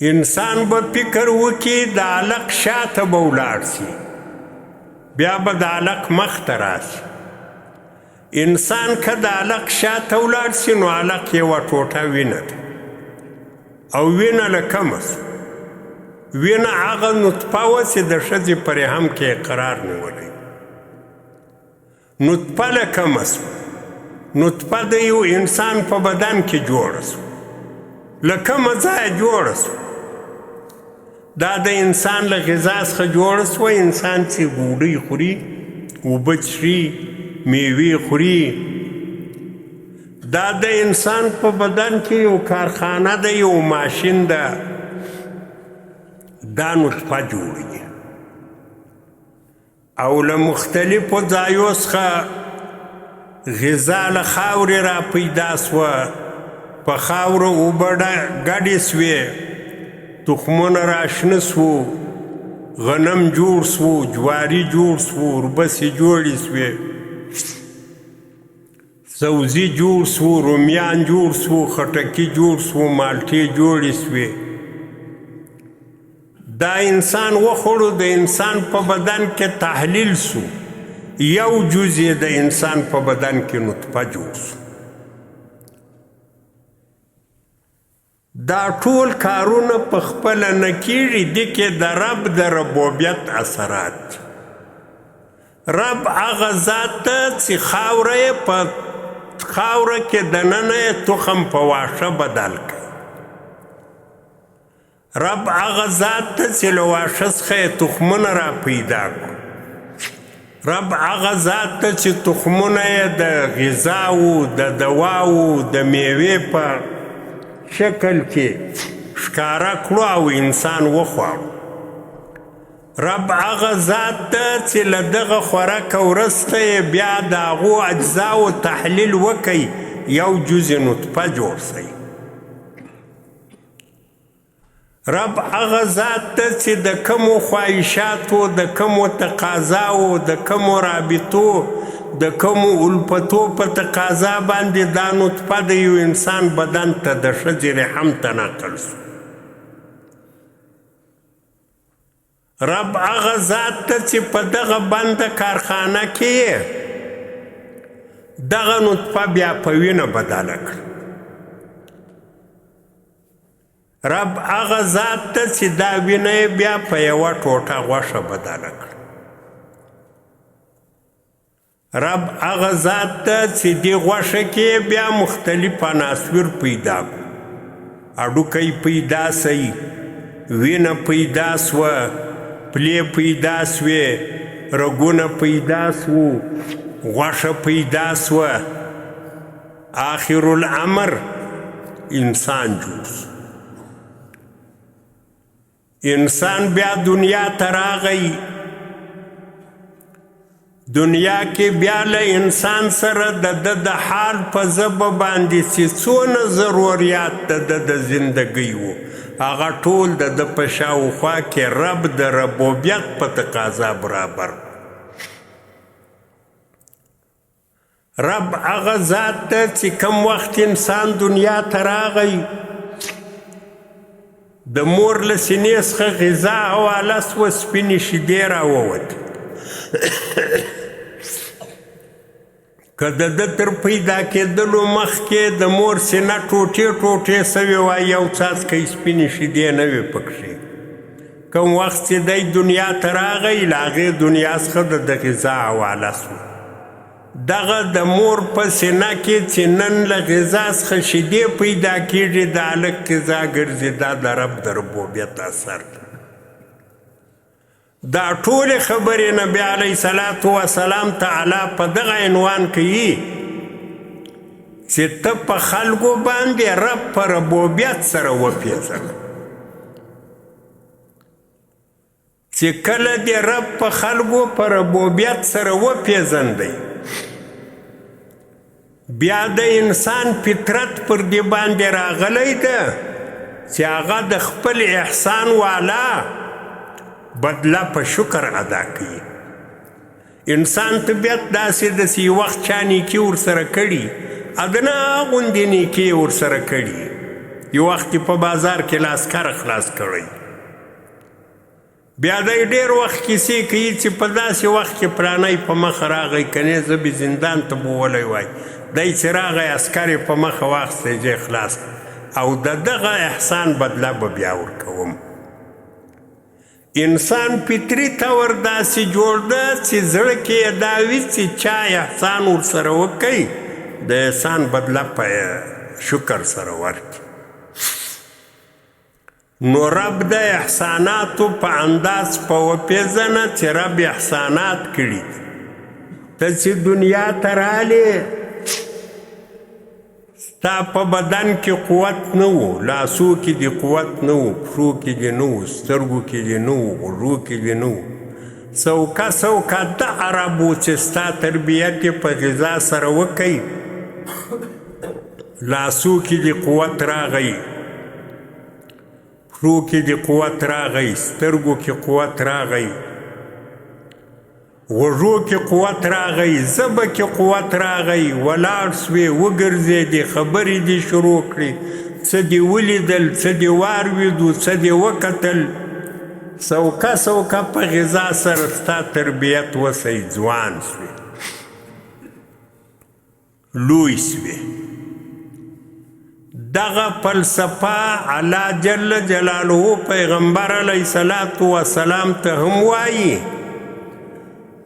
انسان به فکر وکړي د علق شاته به ولاړ سي، بیا به د علق مخ ته راسي. انسان که د علق شاته ولاړ سي نو علق یوه ټوټه وینه ده، او وینه له کومه سوه؟ وینه هغه نطفه وه چې د ښځې په رحم کې یې قرار نیولی. نطفه له کومه سوه؟ نطفه د یو انسان په بدن کې جوړه سوه. له کومه ځایه جوړه سوه؟ دا د انسان له غذا څخه جوړه سوه. انسان چې ډوډۍ خوري، اوبه څښي، میوې خوري، دا د انسان په بدن کې یو کارخانه ده، یو ماشین ده، دا نطفه جوړوي. او له مختلفو ځایو څخه غذا له خاورې را پیدا سوه، په خاوره اوبه ګډې سوې، تخمونه را شنه سوو، غنم جوړ سوو، جواري جوړ سوو، اوربسې جوړې سوې، سوزي جوړ سوو، رومیان جوړ سوو، خټکي جوړ سوو، مالټې جوړې سوې. دا انسان وخوړو، د انسان په بدن کې تحلیل سو، یو جز یې د انسان په بدن کې نطفه جوړ سو. دا ټول کارونه په خپله نه کېږي، دې کې د رب د ربوبیت اثرات دي. رب هغه ذات ده چې خاوره یې په خاوره کې دننه یې تخم په واښه بدل کړي. رب هغه ذات ده چې له واښه څخه یې تخمونه را پیدا کړو. رب هغه ذات ده چې تخمونه یې د غذاو، د دواو، د میوې په شکل کې ښکاره کړو او انسان وخواړو. رب هغه ذات ده چې له دغه خوراکه وروسته یې بیا د هغو اجزاو تحلیل وکړي، یو جز نطفه جوړ سي. رب هغه ذات ده چې د کومو خواهشاتو، د کومو تقاضاو، د کومو رابطو، د کومو الفتو په تقاضا باندې دا نطفه د یو انسان بدن ته د ښځې رحم ته نقل سو. رب هغه ذات ته چې په دغه بنده کارخانه کې یې دغه نطفه بیا په وینه بدله کړه. رب هغه ذات ته چې دا وینه یې بیا په یوه ټوټه غوښه بدله کړه. رب هغه ذات ته چې دې غوښه کې بیا مختلف عناصر پیدا کړو، هډوکی پیدا سي، وینه پیدا سوه، پلې پیدا سوې، رګونه پیدا سوو، غوښه پیدا سوه، آخر الامر انسان جوړ سو. انسان بیا دنیا ته راغی، دنیا کې بیا له انسان سره د ده د حال په ژبه باندې چې څونه ضروریات د ده د زندګۍ وو، هغه ټول د ده په شاوخوا کې رب د ربوبیت په تقاضا برابر. رب هغه ذات ده چې کم وخت انسان دنیا ته راغی، د مور له سینې څخه غذا حواله سوه، سپینې شیدې راووتې. که د ده تر پیدا کېدلو مخکې د مور سینه ټوټې ټوټې سوې وای، یو څاڅکی سپینې شیدې نه وې پکښې. کوم وخت چې دی دنیا ته راغی، له هغې دنیا څخه د ده غذا حواله سوه. دغه د مور په سینه کې چې نن له غذا څخه شیدې پیدا کېږي، د هلک غذا ګرځي. دا د رب د ربوبیت اثر دی. دا ټولې خبرې نبي علیه الصلاة والسلام ته الله په دغه عنوان کوي چې ته په خلکو باندې رب په ربوبیت سره وپېژنه. چې کله دې رب په خلکو په ربوبیت سره وپېژندی، بیا د انسان فطرت پر دې باندې راغلی ده چې هغه د خپل احسان والا بدله په شکر ادا کوي. انسان طبیعت داسې ده چې یو وخت چا نیکي ورسره کړي، ادنا غوندې نیکي یې ورسره کړي، یو وخت په بازار کې لاسکر خلاص کړی. بیا دی ډېر وخت کیسې کوي چې په داسې وخت کې پلانی په مخه راغی، کنې زه به زندان ته بوولی وای. دی چې راغی عسکر یې په مخه واخیستی، زه یې خلاص کړم او د دغه احسان بدله به بیا ورکوم. انسان فطري طور داسې جوړ ده چې زړه کې یې دا وي چې چا احسان ورسره وکړي، د احسان بدله په شکر سره ورکړي. نو رب د احساناتو په انداز په وپېژنه چې رب احسانات کړي دي. ته چې دنیا ته رالې، ستا په بدن کې قوت نه و، لاسو کې دې قوت نه و، پښو کې دې نه و، سترګو کې دې نه و، غوږو کې دې نه و. سوکه سوکه د عرب و چې ستا تربیت یې په غذا سره وکړي، لاسو کې دې قوت راغی، پښو کې دې قوت راغی، سترګو کې قوت راغی، غوږو کې قوت راغی، ژبه کې قوت راغی، ولاړ سوې، وګرځېدې، خبرې دې شروع کړې، څه دې ولیدل، څه دې واروېدو، څه دې وکتل. سوکه سوکه په غذا سره ستا تربیت وسی، ځوان سوې، لوی سوې. دغه فلسفه الله جل جلاله پیغمبر علیه الصلاة والسلام ته هم وایي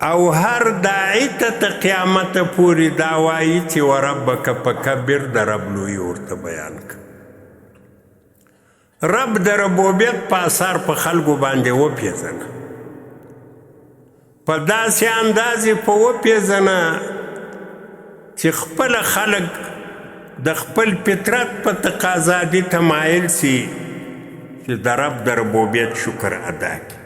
او هر داعي ته تر قیامته پورې دا وایي چې وربک فکبر، د رب لویي ورته بیان کړه. رب د ربوبیت په اثر په خلکو باندې وپېژنه، په داسې انداز یې په وپېژنه چې خپله خلک د خپل فطرت په تقاضا دي ته مایل سي چې د رب د ربوبیت شکر ادا کړي.